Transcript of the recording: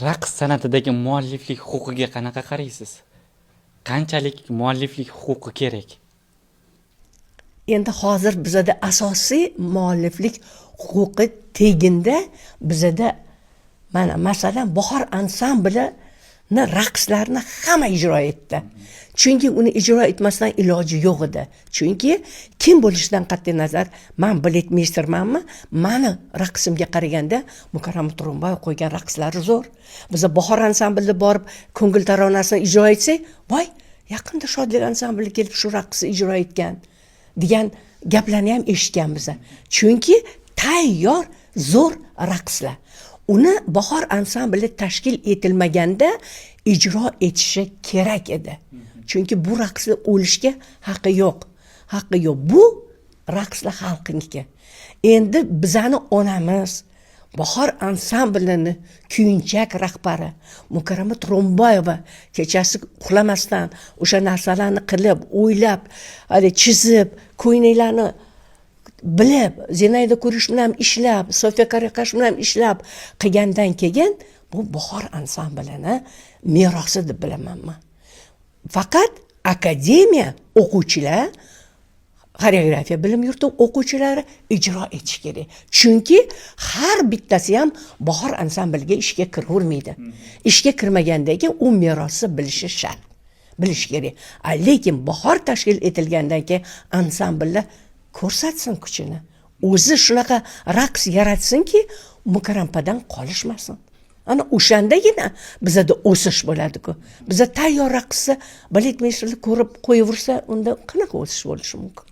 Raqs san'atidagi mualliflik huquqiga qanaqa qaraysiz? Qanchalik mualliflik huquqi kerak? Endi hozir bizada asosiy mualliflik huquqi teginda bizada, mana, masalan, Bahor ansamblini raqslarini hamma ijro etdi, chunki uni ijro etmasdan iloji yo'q edi. Chunki kim bo'lishidan qat'iy nazar, man baletmeystermanmi, mani raqsimga qaraganda Mukarrama Turg'unboyeva qo'ygan raqslari zo'r. Biza Bahor ansamblida borib "Ko'ngil taronasini ijro etsak, "Voy, yaqinda Shodlik ansambli kelib shu raqsni ijro etgan" degan gaplarni ham eshitganmiz, chunki tayyor zo'r raqslar. Uni Bahor ansambli tashkil etilmaganda ijro etishi kerak edi, chunki bu raqsni o'lishga haqqi yo'q, haqqi yo'q. Bu raqslar xalqniki. Endi bizani onamiz, Bahor ansamblini kuyunchak rahbari Mukarrama Turg'unboyeva kechasi uxlamasdan o'sha narsalarni qilib, o'ylab, haligi chizib, ko'ylaklarni bilib, Zinaida Kurish bilan ishlab, Sofiya Karakash bilan ishlab qilgandan keyin bu Bahor ansamblini merosi deb bilaman man. Faqat akademiya o'quvchilar, xoreografiya bilim yurti o'quvchilari ijro etishi kerak, chunki har bittasi ham Bahor ansambliga ishga kiravermaydi. Ishga kirmagandan keyin u merosni bilishi shart, bilish kerak. Lekin Bahor tashkil etilgandan keyin ansambllar ko'rsatsin kuchini, o'zi shunaqa raqs yaratsinki, Mukarrampadan qolishmasin. Ana o'shandagina bizada o'sish bo'ladiku. Biza tayyor raqsni baletmeysterlar ko'rib qo'yaversa, unda qanaqa o'sish bo'lishi mumkin?